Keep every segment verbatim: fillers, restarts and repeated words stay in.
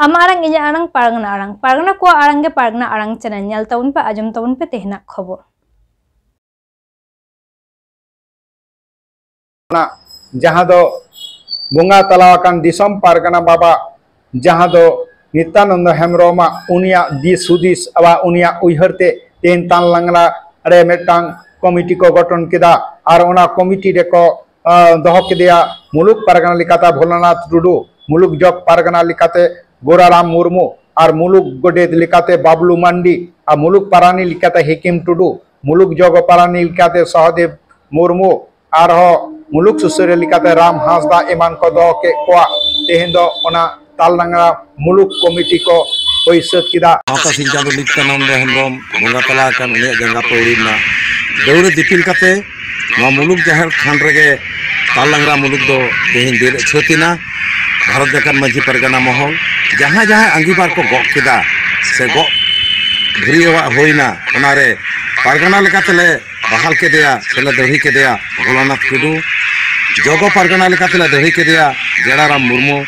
ᱟᱢᱟᱜ ᱟᱲᱟᱝ, ᱤᱧᱟᱹᱜ ᱟᱲᱟᱝ, ᱯᱟᱨᱜᱟᱱᱟ ᱟᱲᱟᱝ᱾ ᱯᱟᱨᱜᱟᱱᱟ ᱠᱚᱣᱟᱜ ᱟᱲᱟᱝ ᱜᱮ ᱯᱟᱨᱜᱟᱱᱟ ᱟᱲᱟᱝ ᱪᱮᱱᱮᱞ᱾ ᱧᱮᱞ ᱛᱟᱵᱚᱱ ᱯᱮ, ᱟᱸᱡᱚᱢ ᱛᱟᱵᱚᱱ ᱯᱮ ᱛᱮᱦᱮᱧᱟᱜ ᱠᱷᱚᱵᱚᱨ᱾ ᱡᱟᱦᱟᱸ ᱫᱚ ᱵᱚᱸᱜᱟ ᱛᱟᱞᱟ ᱟᱠᱟᱱ ᱫᱤᱥᱚᱢ ᱯᱟᱨᱜᱟᱱᱟ ᱵᱟᱵᱟ, ᱡᱟᱦᱟᱸ ᱫᱚ ᱱᱤᱛᱭᱟᱱᱚᱱᱫᱚ ᱦᱮᱢᱵᱨᱚᱢᱟᱜ, ᱩᱱᱤᱭᱟᱜ ᱫᱤᱥ ᱦᱩᱫᱤᱥ, ᱟᱵᱟᱨ ᱩᱱᱤᱭᱟᱜ ᱩᱭᱦᱟᱹᱨ ᱛᱮ ᱛᱮᱦᱮᱧ ᱛᱟᱞ ᱞᱟᱝᱲᱟ ᱨᱮ ᱢᱤᱫᱴᱟᱝ ᱠᱚᱢᱤᱴᱤ ᱠᱚ ᱜᱚᱴᱷᱚᱱ ᱠᱮᱫᱟ᱾ ᱟᱨ ᱚᱱᱟ ᱠᱚᱢᱤᱴᱤ ᱨᱮᱠᱚ, ᱟᱸ, ᱫᱚᱦᱚ ᱠᱮᱫᱮᱭᱟ ᱢᱩᱞᱩᱠ ᱯᱟᱨᱜᱟᱱᱟ ᱞᱮᱠᱟᱛᱮ ᱵᱷᱳᱞᱟᱱᱟᱛᱷ ᱴᱩᱰᱩ, ᱢᱩᱞᱩᱠ ᱡᱚᱜᱽ ᱯᱟᱨᱜᱟᱱᱟ ᱞᱮᱠᱟᱛᱮ ᱜᱳᱨᱟᱨᱟᱢ ᱢᱩᱨᱢᱩ, ᱟᱨ ᱢᱩᱞᱩᱠ ᱜᱚᱰᱮᱛ ᱞᱮᱠᱟᱛᱮ ᱵᱟᱵᱞᱩ ᱢᱟᱱᱰᱤ, ᱟᱨ ᱢᱩᱞᱩᱠ ᱯᱟᱨᱟᱱᱤᱠ ᱞᱮᱠᱟᱛᱮ ᱦᱮᱠᱤᱢ ᱴᱩᱰᱩ, ᱢᱩᱞᱩᱠ ᱡᱚᱜᱽ ᱯᱟᱨᱟᱱᱤᱠ ᱞᱮᱠᱟᱛᱮ ᱥᱚᱦᱚᱫᱮᱵ ᱢᱩᱨᱢᱩ, ᱟᱨᱦᱚᱸ ᱢᱩᱞᱩᱠ ᱥᱩᱥᱟᱹᱨᱤᱭᱟᱹ ᱞᱮᱠᱟᱛᱮ ᱨᱟᱢ ᱦᱟᱸᱥᱫᱟ ᱮᱢᱟᱱ ᱠᱚ ᱫᱚᱦᱚ ᱠᱮᱫ ᱠᱚᱣᱟ᱾ ᱛᱮᱦᱮᱧ ᱫᱚ ᱚᱱᱟ ᱛᱟᱞ ᱞᱟᱝᱲᱟ ᱢᱩᱞᱩᱠ ᱠᱚᱢᱤᱴᱤ ᱠᱚ ᱦᱩᱭ ᱥᱟᱹᱛ ᱠᱮᱫᱟ᱾ ᱥᱟᱶᱛᱟ ᱥᱤᱧ ᱪᱟᱸᱫᱚ ᱱᱤᱛᱭᱟᱱᱚᱱᱫᱚ ᱦᱮᱢᱵᱨᱚᱢ ᱵᱚᱸᱜᱟ ᱛᱟᱞᱟ ᱟᱠᱟᱱ ᱩᱱᱤᱭᱟᱜ ᱡᱟᱸᱜᱟ ᱯᱟᱹᱣᱲᱤ ᱨᱮᱱᱟᱜ ᱫᱟᱹᱣᱲᱟᱹ ᱫᱤᱯᱤᱞ ᱠᱟᱛᱮ ᱱᱚᱣᱟ ᱢᱩᱞᱩᱠ ᱡᱟᱦᱮᱨ ᱛᱷᱟᱱ ᱨᱮᱜᱮ ᱛᱟᱞ ᱞᱟᱝᱲᱟ ᱢᱩᱞᱩᱠ ᱫᱚ ᱛᱮᱦᱮᱧ ᱵᱮᱨᱮᱫ ᱥᱟᱹᱛ ᱮᱱᱟ᱾ ᱵᱷᱟᱨᱚᱛ ᱡᱟᱠᱟᱛ ᱢᱟᱹᱡᱷᱤ ᱯᱟᱨᱜᱟᱱᱟ ᱢᱚᱦᱚᱞ ᱡᱟᱦᱟᱸ ᱡᱟᱦᱟᱸ ᱟᱸᱜᱤᱵᱷᱟᱨ ᱠᱚ ᱜᱚᱜ ᱠᱮᱫᱟ ᱥᱮ ᱜᱚᱜ ᱵᱷᱩᱨᱤᱭᱟᱹᱣᱟᱜ ᱦᱩᱭᱱᱟ, ᱚᱱᱟᱨᱮ ᱯᱟᱨᱜᱟᱱᱟ ᱞᱮᱠᱟᱛᱮᱞᱮ ᱵᱟᱦᱟᱞ ᱠᱮᱫᱮᱭᱟ ᱥᱮᱞᱮ ᱫᱟᱹᱲᱦᱤ ᱠᱮᱫᱮᱭᱟ ᱵᱷᱳᱞᱟᱱᱟᱛᱷ ᱴᱩᱰᱩ᱾ ᱡᱚᱜᱚ ᱯᱟᱨᱜᱟᱱᱟ ᱞᱮᱠᱟᱛᱮᱞᱮ ᱫᱟᱹᱲᱦᱤ ᱠᱮᱫᱮᱭᱟ ᱜᱮᱲᱟᱨᱟᱢ ᱢᱩᱨᱢᱩ᱾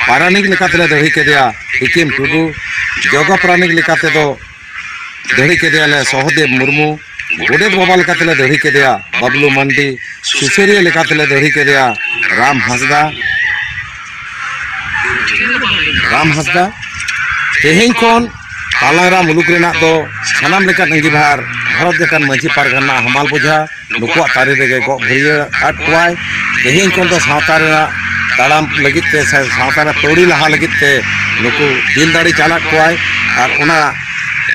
ᱯᱟᱨᱟᱱᱤᱠ ᱞᱮᱠᱟᱛᱮᱞᱮ ᱫᱟᱹᱲᱦᱤ ᱠᱮᱫᱮᱭᱟ ᱦᱤᱠᱤᱢ ᱴᱩᱰᱩ᱾ ᱡᱚᱜᱚ ᱯᱟᱨᱟᱱᱤᱠ ᱞᱮᱠᱟᱛᱮᱫᱚ ᱫᱟᱹᱲᱦᱤ ᱠᱮᱫᱮᱭᱟᱞᱮ ᱥᱚᱦᱚᱫᱮᱵ ᱢᱩᱨᱢᱩ᱾ ᱜᱚᱰᱮᱛ ᱵᱟᱵᱟ ᱞᱮᱠᱟᱛᱮᱞᱮ ᱫᱟᱹᱲᱦᱤ ᱠᱮᱫᱮᱭᱟ ᱵᱟᱵᱞᱩ ᱢᱟᱱᱰᱤ᱾ ᱥᱩᱥᱟᱹᱨᱤᱭᱟᱹ ᱞᱮᱠᱟᱛᱮᱞᱮ ᱫᱟᱹᱲᱦᱤ ᱠᱮᱫᱮᱭᱟ ᱨᱟᱢ ᱦᱟᱸᱥᱫᱟ᱾ ᱨᱟᱢ ᱦᱟᱸᱥᱫᱟ᱾ ᱛᱮᱦᱮᱧ ᱠᱷᱚᱱ ᱛᱟᱞᱟᱝᱲᱟ ᱢᱩᱞᱩᱠ ᱨᱮᱱᱟᱜ ᱫᱚ ᱥᱟᱱᱟᱢ ᱞᱮᱠᱟᱱ ᱟᱺᱜᱤᱵᱷᱟᱨ ᱵᱷᱟᱨᱚᱛ ᱡᱟᱠᱟᱛ ᱢᱟᱹᱡᱷᱤ ᱯᱟᱨᱜᱟᱱᱟ ᱦᱟᱢᱟᱞ ᱵᱚᱡᱷᱟ ᱱᱩᱠᱩᱣᱟᱜ ᱛᱟᱹᱨᱤ ᱨᱮᱜᱮ ᱜᱚᱜ ᱵᱷᱟᱹᱨᱭᱟᱹ ᱟᱫ ᱠᱚᱣᱟᱭ᱾ ᱛᱮᱦᱮᱧ ᱠᱷᱚᱱ ᱫᱚ ᱥᱟᱶᱛᱟ ᱨᱮᱱᱟᱜ ᱛᱟᱲᱟᱢ ᱞᱟᱹᱜᱤᱫ ᱛᱮ ᱥᱮ ᱥᱟᱶᱛᱟ ᱨᱮ ᱯᱟᱹᱣᱲᱤ ᱞᱟᱦᱟ ᱞᱟᱹᱜᱤᱫ ᱛᱮ ᱱᱩᱠᱩ ᱫᱤᱞ ᱫᱟᱲᱮ ᱪᱟᱞᱟᱫ ᱠᱚᱣᱟᱭ᱾ ᱟᱨ ᱚᱱᱟ,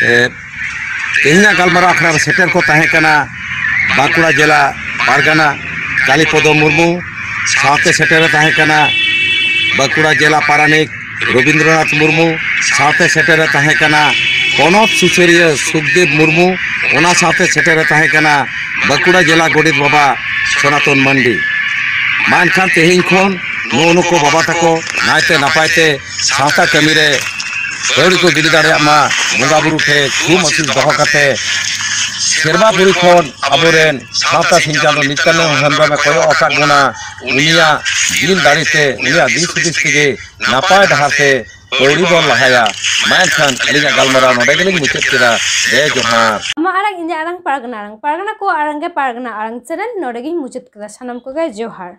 ᱮ, ᱛᱮᱦᱮᱧᱟᱜ ᱜᱟᱞᱢᱟᱨᱟᱣ ᱟᱠᱷᱲᱟ ᱨᱮ ᱥᱮᱴᱮᱨ ᱠᱚ ᱛᱟᱦᱮᱸ ᱠᱟᱱᱟ ᱵᱟᱸᱠᱩᱲᱟ ᱡᱮᱞᱟ ᱯᱟᱨᱜᱟᱱᱟ ᱠᱟᱞᱤᱯᱚᱫᱚ ᱢᱩᱨᱢᱩ, ᱥᱟᱶᱛᱮ ᱥᱮᱴᱮᱨᱮ ᱛᱟᱦᱮᱸ ᱠᱟᱱᱟ ᱵᱟᱸᱠᱩᱲᱟ ᱡᱮᱞᱟ ᱯᱟᱨᱟᱱᱤᱠ ᱨᱚᱵᱤᱱᱫᱨᱚᱱᱟᱛᱷ ᱢᱩᱨᱢᱩ, ᱥᱟᱶᱛᱮ ᱥᱮᱴᱮᱨᱮ ᱛᱟᱦᱮᱸ ᱠᱟᱱᱟ ᱯᱚᱱᱚᱛ ᱥᱩᱥᱟᱹᱨᱤᱭᱟᱹ ᱥᱩᱠᱫᱮᱵ ᱢᱩᱨᱢᱩ, ᱚᱱᱟ ᱥᱟᱶᱛᱮ ᱥᱮᱴᱮᱨᱮ ᱛᱟᱦᱮᱸ ᱠᱟᱱᱟ ᱵᱟᱸᱠᱩᱲᱟ ᱡᱮᱞᱟ ᱜᱚᱰᱮᱛ ᱵᱟᱵᱟ ᱥᱚᱱᱟᱛᱚᱱ ᱢᱟᱱᱰᱤ᱾ ᱢᱟ ᱮᱱᱠᱷᱟᱱ ᱛᱮᱦᱮᱧ ᱠᱷᱚᱱ ᱱᱩᱜᱼᱩ ᱱᱩᱠᱩ ᱵᱟᱵᱟ ᱛᱟᱠᱚ ᱱᱟᱭᱛᱮ ᱱᱟᱯᱟᱭ ᱛᱮ ᱥᱟᱶᱛᱟ ᱠᱟᱹᱢᱤ ᱨᱮ ᱠᱟᱹᱣᱰᱤ ᱠᱚ ᱜᱤᱰᱤ ᱫᱟᱲᱮᱭᱟᱜ ᱢᱟ, ᱵᱚᱸᱜᱟ ᱵᱩᱨᱩ ᱴᱷᱮᱱ ᱛᱷᱩᱢ ᱟᱹᱥᱤᱥ ᱫᱚᱦᱚ ᱠᱟᱛᱮ ᱥᱮᱨᱢᱟ ᱯᱩᱨᱤ ᱠᱷᱚᱱ ᱟᱵᱚᱨᱮᱱ ᱥᱟᱶᱛᱟ ᱥᱤᱧ ᱪᱟᱸᱫᱚ ᱱᱤᱛᱭᱟᱱᱚᱱᱫᱚ ᱦᱮᱢᱵᱨᱚᱢ ᱮ ᱠᱚᱭᱚᱜ ᱟᱠᱟᱫ ᱵᱚᱱᱟ᱾ ᱩᱱᱤᱭᱟᱜ ᱫᱤᱞ ᱫᱟᱲᱮ ᱛᱮ, ᱩᱱᱤᱭᱟᱜ ᱫᱤᱥ ᱦᱩᱫᱤᱥ ᱛᱮᱜᱮ ᱱᱟᱯᱟᱭ ᱰᱟᱦᱟᱨ ᱛᱮ ᱟᱹᱣᱨᱤ ᱵᱚᱱ ᱞᱟᱦᱟᱭᱟ᱾ ᱢᱟ ᱮᱱᱠᱷᱟᱱ ᱟᱹᱞᱤᱧᱟᱜ ᱜᱟᱞᱢᱟᱨᱟᱣ ᱱᱚᱰᱮ ᱜᱮᱞᱤᱧ ᱢᱩᱪᱟᱹᱫ ᱠᱮᱫᱟ᱾ ᱡᱮ ᱡᱚᱦᱟᱨ᱾ ᱟᱢᱟᱜ ᱟᱲᱟᱝ, ᱤᱧᱟᱹᱜ ᱟᱲᱟᱝ, ᱯᱟᱨᱜᱟᱱᱟ ᱟᱲᱟᱝ, ᱯᱟᱨᱜᱟᱱᱟ ᱠᱚᱣᱟᱜ ᱟᱲᱟᱝ ᱜᱮ ᱯᱟᱨᱜᱟᱱᱟ ᱟᱲᱟᱝ ᱪᱮᱱᱮᱞ ᱱᱚᱰᱮ ᱜᱤᱧ ᱢᱩᱪᱟᱹᱫ ᱠᱮᱫᱟ᱾ ᱥᱟᱱᱟᱢ ᱠᱚᱜᱮ ᱡᱚᱦᱟᱨ᱾